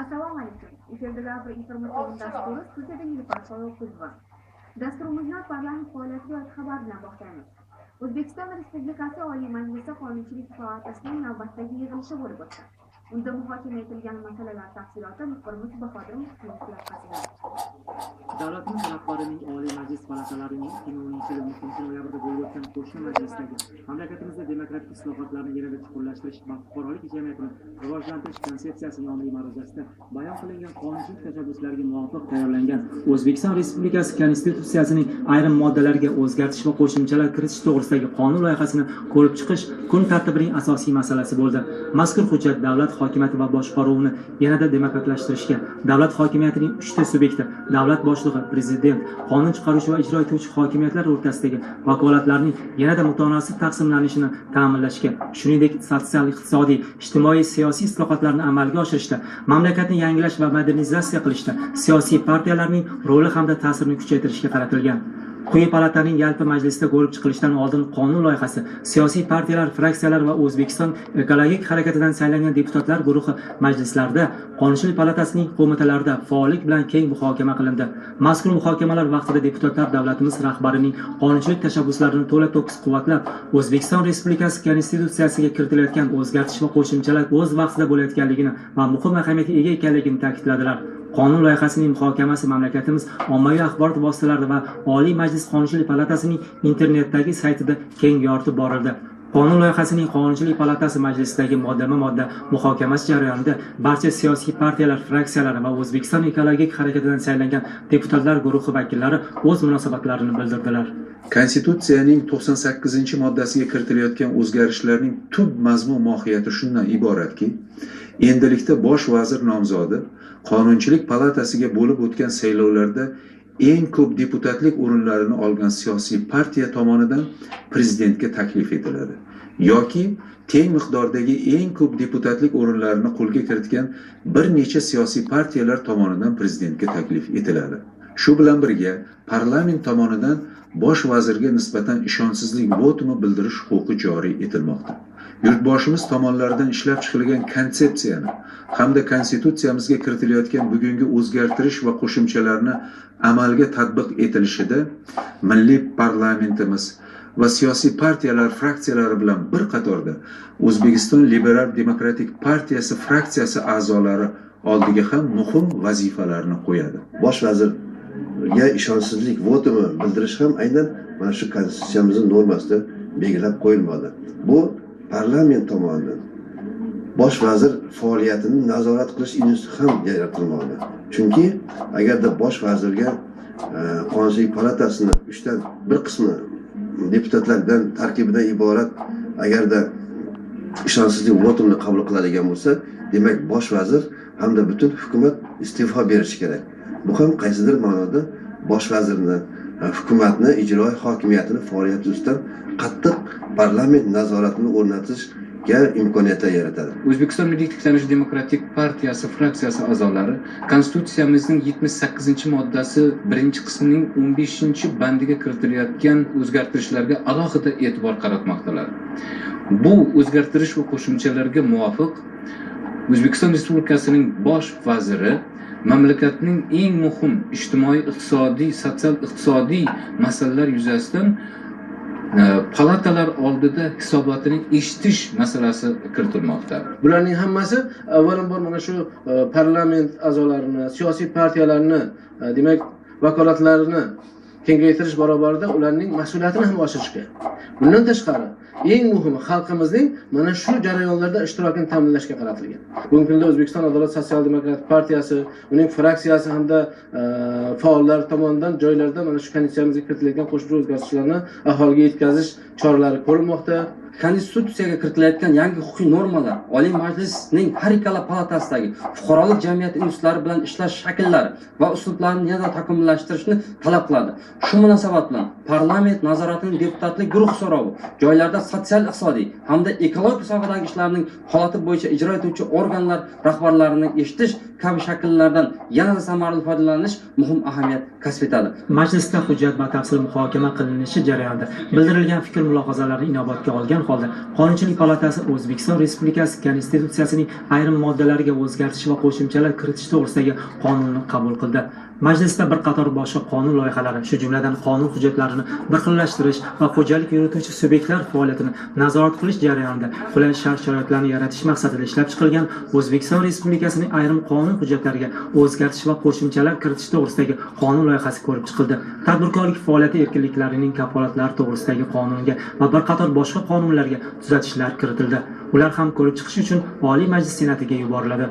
Assalomu alaykum. Efirda "Davr" informatsion dasturi, studiyada Nilufar Sovuqova. Dasturimizni parlament faoliyatiga oid xabar bilan boshlaymiz. O'zbekiston Respublikasi Oliy Majlisi Qonunchilik palatasining navbatdagi yig'ilishi bo'lib o'tdi. Unda muhokama etilgan masalalar tafsiloti muxbirimiz Bahodir Muhsinov lavhasida. Davlatimiz rahbarining Oliy Majlis palatalarining 2010 yil 12 noyabrda bo'lib o'tgan qo'shma majlisidagi "Mamlakatimizda demokratik islohotlarni yanada chuqurlashtirish va fuqarolik jamiyatini rivojlantirish konsepsiyasi" nomli ma'ruzasida bayon qilingan qonunchilik tashabbuslariga muvofiq tayyorlangan O'zbekiston Respublikasi Konstitutsiyasining ayrim moddalariga o'zgartish va qo'shimchalar kiritish to'g'risidagi qonun loyihasini ko'rib chiqish kun tartibining asosiy masalasi bo'ldi. Mazkur hujjat davlat hokimiyati va boshqaruvini yanada demokratlashtirishga, davlat hokimiyatining uchta subyekti – davlat boshlig'i, prezident, qonun chiqaruvchi va ijro etuvchi hokimiyatlar o'rtasidagi vakolatlarning yanada mutanosib taqsimlanishini ta'minlashga, shuningdek, sotsial, iqtisodiy, ijtimoiy, siyosiy islohotlarni amalga oshirishda, mamlakatni yangilash va modernizatsiya qilishda siyosiy partiyalarning roli hamda ta'sirini kuchaytirishga qaratilgan. Quyi palataning yalpi majlisida ko'rib chiqilishidan oldin qonun loyihasi siyosiy partiyalar, fraksiyalar va O'zbekiston ekologik harakatidan saylangan deputatlar guruhi majlislarida, Qonunchilik palatasining qo'mitalarida faollik bilan keng muhokama qilindi. Mazkur muhokamalar vaqtida deputatlar davlatimiz rahbarining qonunchilik tashabbuslarini to'la to'kis quvvatlab, O'zbekiston Respublikasi Konstitutsiyasiga kiritilayotgan o'zgartish va qo'shimchalar o'z vaqtida bo'layotganligini va muhim ahamiyatga ega ekanligini ta'kidladilar. Qonun loyihasining muhokamasi mamlakatimiz ommaviy axborot vositalarida va Oliy Majlis Qonunchilik palatasining internetdagi saytida keng yoritib borildi. Qonun loyihasining Qonunchilik palatasi majlisidagi moddama-modda muhokamasi jarayonida barcha siyosiy partiyalar fraksiyalari va O'zbekiston ekologik harakatidan saylangan deputatlar guruhi vakillari o'z munosabatlarini bildirdilar. Konstitutsiyaning 98-moddasiga kiritilayotgan o'zgarishlarning tub mazmun mohiyati shundan iboratki, endilikda bosh vazir nomzodi Qonunchilik palatasiga bo'lib o'tgan saylovlarda eng ko'p deputatlik o'rinlarini olgan siyosiy partiya tomonidan prezidentga taklif etiladi yoki teng miqdordagi eng ko'p deputatlik o'rinlarini qo'lga kiritgan bir necha siyosiy partiyalar tomonidan prezidentga taklif etiladi. Shu bilan birga, parlament tomonidan bosh vazirga nisbatan ishonchsizlik votumi bildirish huquqi joriy etilmoqda. Yurtboshimiz tomonidan ishlab chiqilgan konsepsiyani hamda Konstitutsiyamizga kiritilayotgan bugungi o'zgartirish va qo'shimchalarni amalga tatbiq etilishida milliy parlamentimiz va siyosiy partiyalar fraksiyalari bilan bir qatorda O'zbekiston Liberal demokratik partiyasi fraksiyasi a'zolari oldiga ham muhim vazifalarni qo'yadi. Bosh vazirga ishonchsizlik votumi bildirish ham aynan mana shu konstitutsiyamizning normasida belgilab qo'yilmadi. Bu parlament tomonidan bosh vazir faoliyatini nazorat qilish instituti ham yaratilmoqda, chunki agarda bosh vazirga Qonunchilik palatasini uchdan bir qismi deputatlardan tarkibidan iborat agarda ishonchsizlik votumini qabul qiladigan bo'lsa, demak, bosh vazir hamda butun hukumat iste'fo berishi kerak. Bu ham qaysidir ma'noda bosh vazirni, hukumatni, ijroiy hokimiyatini faoliyati ustidan qattiq parlament nazoratini o'rnatishga imkoniyatlar yaratadi. O'zbekiston Milliy tiklanish demokratik partiyasi fraksiyasi a'zolari Konstitutsiyamizning 78-moddasi birinchi qismining 15-bandiga kiritilayotgan o'zgartirishlarga alohida e'tibor qaratmoqdalar. Bu o'zgartirish va qo'shimchalarga muvofiq, O'zbekiston Respublikasining bosh vaziri mamlakatning eng muhim ijtimoiy, iqtisodiy, sotsial iqtisodiy masalalar yuzasidan palatalar oldida hisobotini eshitish masalasi kiritilmoqda. Bularning hammasi avvalambor mana shu parlament a'zolarini, siyosiy partiyalarni, demak, vakolatlarini kengaytirish barobarida ularning mas'uliyatini ham oshirishga, bundan tashqari, eng muhimi, xalqimizning mana shu jarayonlarda ishtirokini ta'minlashga qaratilgan. Bugungi kunda O'zbekiston Adolat sotsial demokratik partiyasi, uning fraksiyasi hamda faollar tomonidan joylarda mana shu konstitutsiyamizga kiritilayotgan qo'shimcha o'zgartirishlarni aholiga yetkazish choralari ko'rilmoqda. Konstitutsiyaga kiritilayotgan yangi huquqiy normalar Oliy Majlisning har ikkala palatasidagi fuqarolik jamiyati institutlari bilan ishlash shakllari va uslublarini yanada takomillashtirishni talab qiladi. Shu munosabat bilan parlament nazoratining deputatlik guruh so'rovi, joylarda sotsial iqtisodiy hamda ekologik sohadagi ishlarning holati bo'yicha ijro etuvchi organlar rahbarlarini eshitish kabi shakllardan yanada samarali foydalanish muhim ahamiyat kasb etadi. Majlisda hujjat batafsil muhokama qilinishi jarayonida bildirilgan fikr mulohazalarni inobatga olgan holda Qonunchilik palatasi O'zbekiston Respublikasi Konstitutsiyasining ayrim moddalariga o'zgartish va qo'shimchalar kiritish to'g'risidagi qonunni qabul qildi. Majlisda bir qator boshqa qonun loyihalari, shu jumladan qonun hujjatlarini bir xillashtirish va xo'jalik yurituvchi subyektlar faoliyatini nazorat qilish jarayonida qulay shart-sharoitlarni yaratish maqsadida ishlab chiqilgan O'zbekiston Respublikasining ayrim qonun hujjatlariga o'zgartish va qo'shimchalar kiritish to'g'risidagi qonun loyihasi ko'rib chiqildi. Tadbirkorlik faoliyati erkinliklarining kafolatlari to'g'risidagi qonunga va bir qator boshqa qonunlarga tuzatishlar kiritildi. Ular ham ko'rib chiqish uchun Oliy Majlis Senatiga yuboriladi.